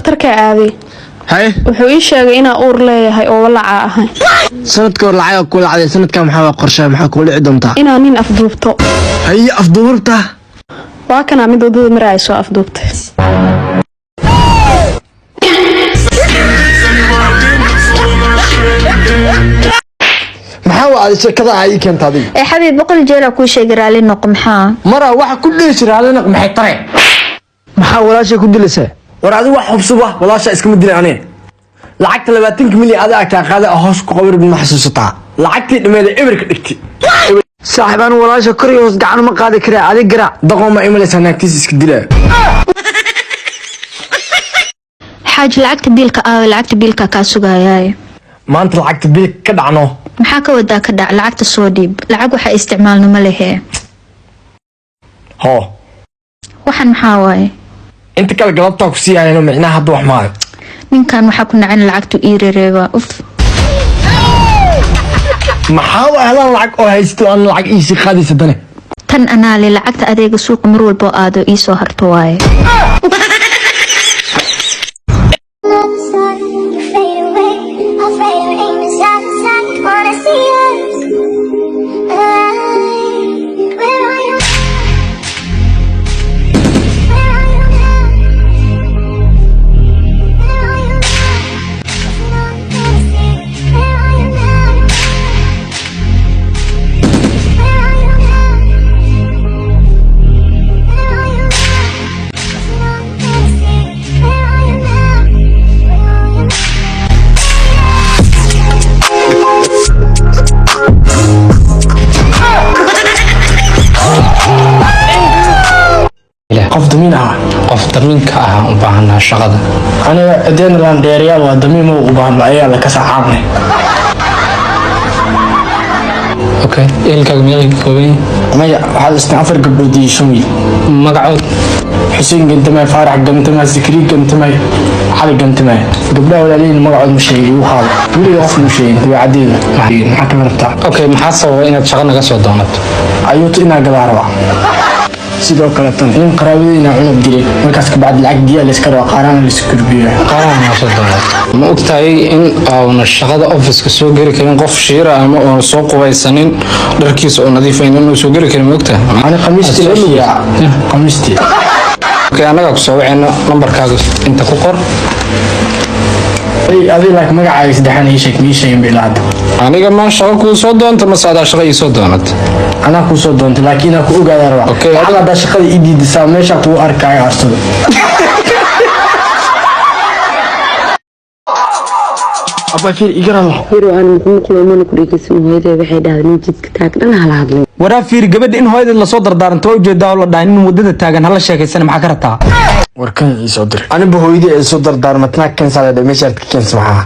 Dhakhtarka aaday. Haye. Wuxuu ii sheegay inaa uur leeyahay oo walacaa ahay. Sanadka hor lacag ku lacday, sanadkan maxaa waa qorshe, maxaa ku dhici doontaa? Inaa nin afduubto. Haye, afduubta. Waa kanaa mid wadada maraaya soo afduubtay. Maxaa waa adi shirkada ii keenta adiga? Ee xabiib, 100 jeer aa kuu sheegay raalli noqo, maxaa? Mara waxa ku dhihi raalli noq maxay tare? Maxaa walaashay ku dilaysaa? War adigu wax hubsuba walaasha iskama dilay aniga. Lacagta 20 milyan adiga kaa qaaday oo hoos ku qabir ma xasuusataa? Lacagtii dhameeda eberka dhigtay. Saaxiib, anu walaasha kor iyo hoos gacan ma qaadi karaa, adig garaac. Daqoon ma imalaysaa naagtiisa iska dilaa. Xaaj, lacagta biilka aawe? Lacagta biilka kaa sugayaaye. Maanta lacagta biilka ka dhacno. Maxaa ka wadaa ka dhac? Lacagta soo dhiib, lacag waxaa isticmaalno ma lehe. Hoo. Waxan maxaa waaye? Inta kale galabtaa ku sii hayno, micnaha hadda wax maayo. Ninkan waxaa ku nacin lacagtu ii rereebaa, uf. Maxaa waa helaan lacag oo haysto aan lacag iisii qaadaysa dane? Tan anaale, lacagta adeega suuqa mar walba oo aado ii soo harto waaye. You fade away, afraid our aim is out of sight. Wanna see us alive. Where are you? Where are you now? Where are you now? Isn't all gonna see? Where are you now? Where are you now? Where are you now? Isn't all gonna see? Where are you now? Where are you now? Qof damiin ah. Qof damiinka ah u baahanaa shaqada. Aniga cideena laan dheeriyaal waa damiin ma u baahan ayaa la ka sacaamay. Okay, ehelkaaga meeqay ka kooban yihiin? Maya, waxaad isna 4 gabdhood iyo 5 wiil. Magacood? Xuseen Gantamay, Faarax Gantamay, Sikri Gantamay, Cali Gantamay. Gabdhaha walaalihiin magacood ma sheegay, igu qaado weliga qof ma sheegin dabeecadeeda. Maxaa kala rabtaa? Okay, maxaa sababa inaad shaqo naga soo doonato? Ayuuta inaa gadaa rabaa. Sidoo kale tan nin qaraabadiina cunug dilay, markaas kabacdi lacag diyaa layska rabaa, qaarana laysku gurbiyo. Qaaraha naga soo doonato. Ma ogtahay in auna shaqada office-ka soo geli karin qof shiira ama oona soo qubaysanin, dharkiisa oo nadiifayn inuu soo geli karin, ma ogtahay? Ani khamiistii la shiiraa, khamiistii. Okay, annagaa ku soo wacayno, nambarkaaga inta ku qor. Adi laakiin magacaaga saddexaan ii sheeg, mii sheegin ba ilaa hadda. Aniga maan shaqo kuu soo doonta mase adaa shaqo ii soo doonata? Anaa kuu soo doontay, laakiin inaa ku ogaadaa rabaa. Okay. Lacag haddaa shaqada ii diidisaa meeshaa kugu arkaayo arsado. Abaa fiir igaralo. Hiro aan muqmuqlo mana ku dhegeysan, hooyaday waxay dhahday nin jidka taag dhan hala hadlay. Waraa fiir, gabadha in hooyadeed lasoo dardaaranto waa ujeedaa oo la dhahay nin wadada taagan hala sheekaysana, maxaa ka rabtaa? Warkan ii soo diray aniba hooyadii ay soo dardaarmatnaa keensaa meesha aad ka keensa maxaa?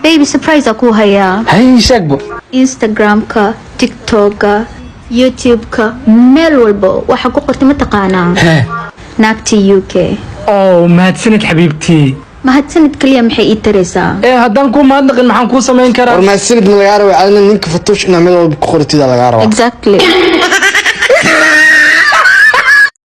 Baby, surprise aa kuu hayaa. Hay, sheegbo. Instagramka, TikToka, YouTube-ka, meel walba waxaa ku qortay, ma taqaanaa? Naagta UK. Oo mahadsanid xabiibtii. Mahadsanid kaliya maxay ii taraysaa? Ee haddaan kuu mahadnaqin maxaan kuu samayn karaa? War mahadsanid ma lagaa rabaa? Adina ninka fatuush inaa meel walba ku qoratida lagaa rabaa. Exactly.